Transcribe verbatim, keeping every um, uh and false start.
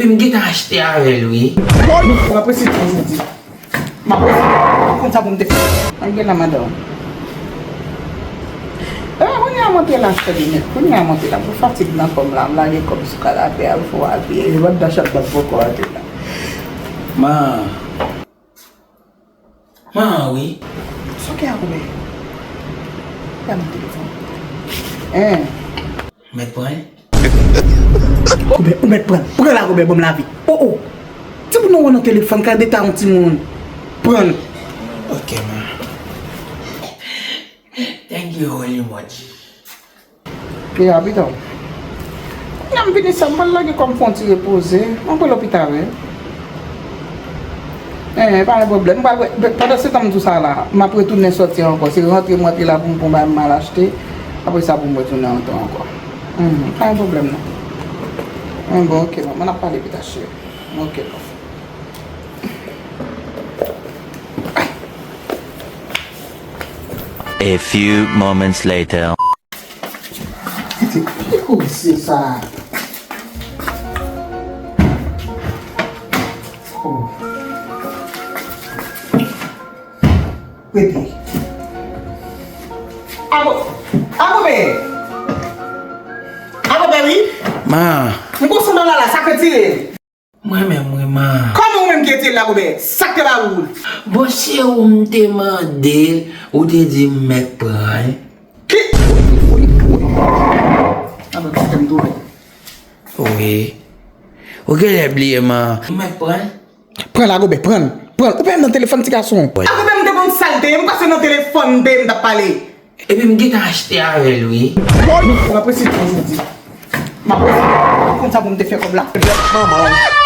M gentan achte avè l, wi. Mwen prese tou jodi. M ap prese. Konn sa pou m te fè. Ann gen la, madanm. E, kounye a monte la, chè di nèt. Kounye a monte la. Pou fatig nan kò m la, m lage kò m sou kanapè a, m fè w apiye. E, wap da chat bat poko ate la. Man. Man, wi. Sa w gen a, Gobè? Ba m telefòn. Hein? Mèt pran l? Gobè, ou mèt pran l. Pran la, Gobè, ban m lavi. Oh, oh. Timoun nan wè nan telefòn, ka deta yon timoun. Pran l. Ok, man. Thank you, Holy Moji. E a, pito. Kounye a m vini sa, m pral lage kò m fè yon ti repoze. M ap wè lopital, wi. Eh, pa gen pwoblèm. M pral wè, pandan se tan m di w sa la, m ap retounen sòti ankò. Se rantre m rantre la pou m pran bagay m al achte. Apre sa pou m retounen antre ankò. Hmm, pa gen pwoblèm non. Hmm, bon, ok, bon, n ap pale pita, cheri. Ok, bon. A few moments later. Kite, ki koze sa? Oh. Rete. Abo, abo bè. Abo bè, wi. Ma. M gon sondan la la, sa k retire. Mwen menm, wi, man. Kòman ou menm ki retire l la, Gobè? Sa k te ba ou l? Bon, se ou m te mande l, ou te di m mèt pran l. Ki? Alo, sistèm tou. Wi. Ou genlè bliye, man. M mèt pran l? Pran la, Gobè, pran l. Pran l. Ou pa nan telefòn, ti gason. Wi. A, Gobè, m te konn sa l te ye, m panse nan telefòn m te ye, m t ap pale. Epi m gentan achte avè l, wi. Mwen prese tou jodi. M ap prese. Konn sa pou m te fè kòb la. Manman w.